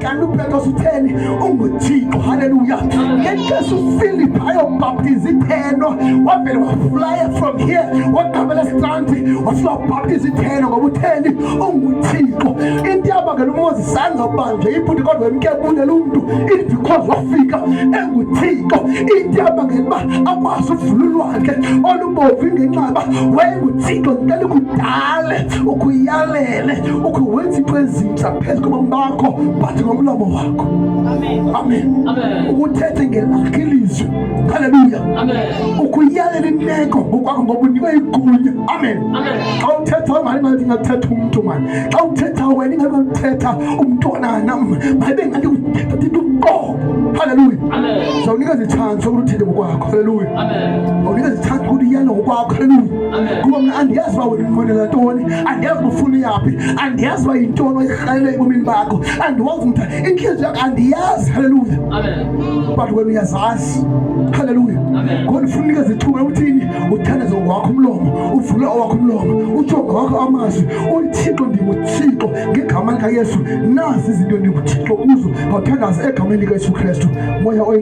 Kanti uPetros utheni? UnguThixo. Haleluya. Ngexesha uPhilip ayobhaptiza ithenwa, wavele waflya from here wagqabela esitranti, wafika wabhaptiza ithenwa ngoba utheni? UnguThixo. Into yabangela uMoses angabanjwe ibhuti kodwa emkebulele umntu it because wafika enguThixo. Into yabangela uba akwazi uvula ulwandle olubomvu ingenxa yoba wayenguThixo. Ndicela ukudale ukuyalele ukhe wenze into ezintsha phezu kobomi bakho but ngomlomo wakho. Amen. Ukuthethe ngelakho ilizwi. Haleluya. Ukuyalela imeko ngokwakho ngoba unikwe igunya. Amen. Xa uthetha ungani ngathi ngathetha umntu mani. Xa uthetha wena ingathi uthetha umntwanana, mayibe ngathi uthetha into uqobo. Haleluya. Zawunikeza itshansi yokuthi uthethe ngokwakho. Haleluya. Awunikeza itshansi ukuthi uyale ngokwakho. Haleluya. Kuba mna andiyazi uba wena unqwenela ntoni, andiyazi uba ufuna uyaphi, andiyazi uba yintoni oyirhalela ebomini bakho, andiwazi mntu intliziyo yakho andiyazi. Haleluya. But wena uyazazi. Haleluya. Ngoba ndifuna unikeza ithuba lokuthini uthandaze ngowakho umlomo, uvule owakho umlomo, utsho ngawakho amazwi, uThixo ndinguThixo ngegama likaYesu, nazi izinto ndinguThixo kuzo. Ngawuthandaza egameni likaYesu Kristu. Moya oyingcwele.